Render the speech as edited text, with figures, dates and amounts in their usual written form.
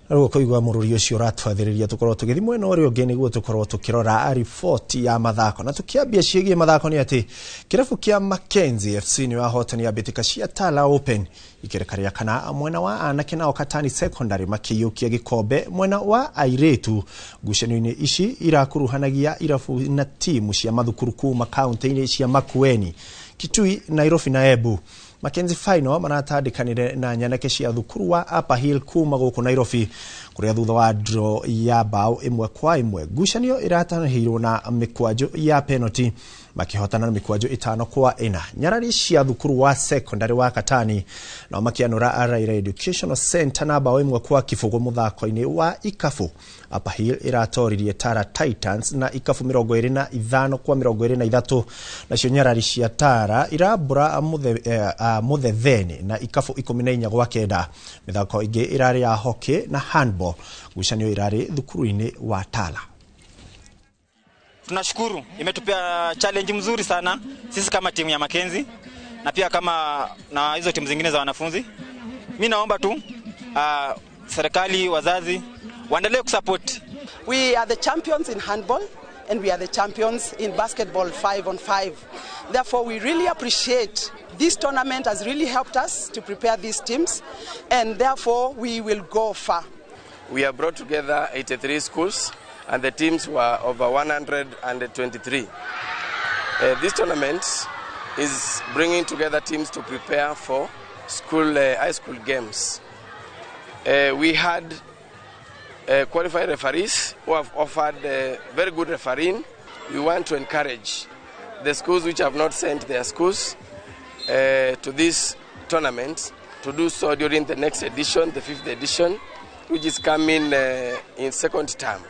Rĩu kũigua mũrũri ũcio ũratwathĩrĩria tũkorwo tũgĩthiĩ mwena ũrĩa ũngĩ nĩguo tũkorwo tũkĩrora riboti ya mathako. Na tũkĩambia ciĩgiĩ mathako nĩ atĩ kĩrabu kĩa Mackenzie FC nĩo ahotani a mbĩtĩka cia Tala Open ikereka rĩa kana mwena wa anake, nao Katani Secondary makĩiyũkia gĩkombe mwena wa airĩtu. Ngucanio-inĩ ici irakuruhanagia irabu na timu cia mathukuru kuma kaunti-inĩ cia Makueni, Kitui, Nairobi na Embu. Mackenzie final maratandĩkanire na nyanake cia thukuru wa Upper Hill kuma gũkũ Nairobi, kũrĩa thutha wa draw ya bao 1-1 ngucanio ĩratanahĩirwo na mĩkwanjo ya penalty makĩhotana na mĩkwanjo 5-4. Nyarari cia thukuru wa secondary wa Katani nao makĩanũra Raila Educational Center na bao 1-0 mũthako-inĩ wa ikabu. Upper Hill ĩratoririe Tara Titans na ikabu 25-23, nacio nyarari cia Tara irambũra Muthetheni na ikabu 14-9. Mĩthako ĩngĩ ĩrarĩ ya hockey na handball. Ngucanio ĩrarĩ thukuru-inĩ wa Tala. Tunashukuru, imetupea challenge mzuri sana sisi kama timu ya Mackenzie na pia kama na hizo timu zingine za wanafunzi. Mi naomba tu serikali, wazazi waendelee kusupport. We are the champions in handball and we are the champions in basketball 5 on 5. Therefore, we really appreciate this tournament has really helped us to prepare these teams, and therefore we will go far. We have brought together 83 schools and the teams were over 123. This tournament is bringing together teams to prepare for high school games. We had qualified referees who have offered very good refereeing. We want to encourage the schools which have not sent their schools to this tournament to do so during the next edition, the 5th edition, which is coming in second term.